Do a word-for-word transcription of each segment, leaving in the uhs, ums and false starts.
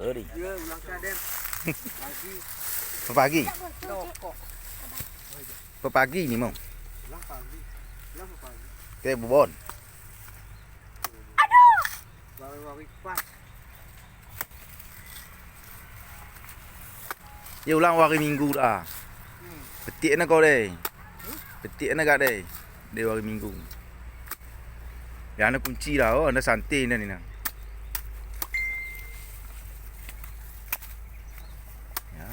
Ori. Iya, ulang sadar. Pagi. Pagi. Rokok. Pagi ni mau. Ulang pagi. Ulang pagi. Oke, bubon. Aduh. Baru-baru pas. Ya ulang wari Minggu dah. Petik na kau deh. Petik na gak deh. Deh wari Minggu. Ya na kunci dah, oh, na sante na ni na. Ya.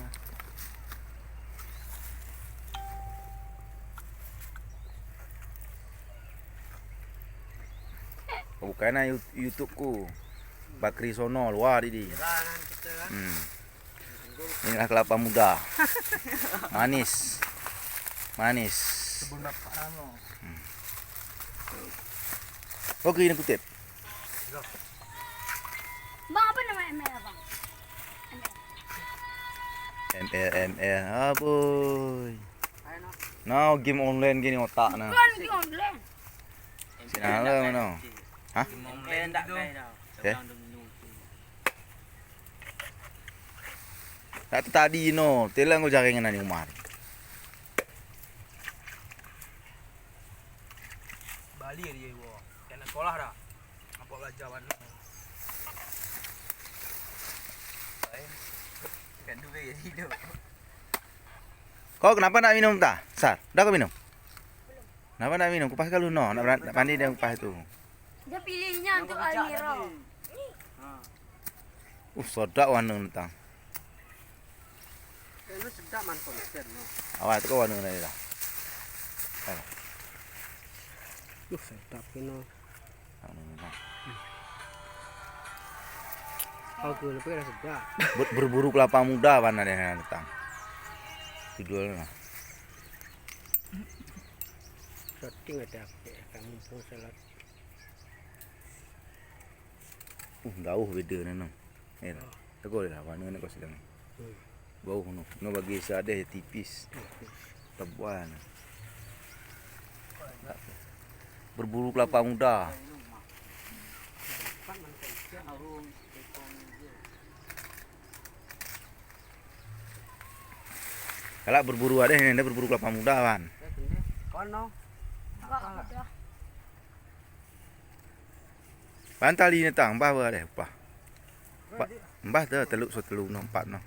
Buka na YouTube ku. Bakri Sono, luar di. Hmm. Inilah kelapa muda. Manis. Manis. Kebun bapak Rano. Hmm. Oke, ini kutip. Bang, apa nama M L, Bang? M L, M L, aboy. Now game online gini otakna. Bukan game online. Sinala mana? Hah? Game online dak kayak dah. Eh? Dak tadi no, telang go jaringan ni Umar. Bali dia gua. Kena sekolah dah. Apa belajar mana? Kan dulu ya hidup. Kau kenapa ndak minum ta? Sar, udah kau minum? Kenapa ndak minum? Kupas kalu no, nak, nak mandi dia kupas itu. Dia pilihnya untuk Almiro. Uh, sedap warna tang. Eh, lu sedap man konser no. Awal itu kau warna ni lah. Ayo. Uh, sedap ni no. Warna ni lah. Aku lebih rasa sedap. Ber-, berburu kelapa muda mana dia tang. Judulnya. Setting ada apa ya? Kamu pun salat. Uh, jauh beda ni no. Eh, tegol lah, warna ni kau sedang. Hmm. Bau no. No bagi sadeh tipis. Tipis. Tebal. Berburu kelapa muda. Kalau berburu ada ini, ada berburu kelapa muda, Wan. Kono. Enggak, udah. Baen tali ni tang, bah, bah, deh, bah. Bah, bah, dah, telu, so telu, no, empat, no.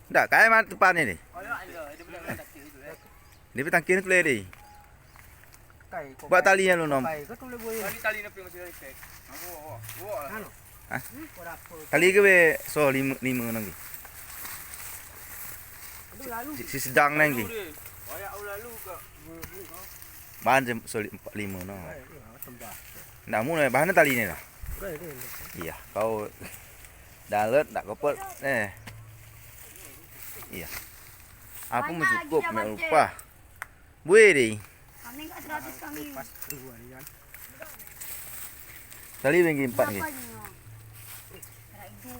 Ndak, kayak mana tu pan ini? Dia petangkin tu lede. Buat tali yang lu nom. Tali, tali na pe masih ada cek. Hah? Tali ke be, so lima, lima nang. Si, si sedang nang. Bahan jam so li-, empat, lima no. Ndak muna bahan tali ni lah. Iya, kau dalet ndak kopet eh. Iya. Apa mau cukup nak lupa. Bue deh. Kami enggak seratus kami. Tali bengki empat ni.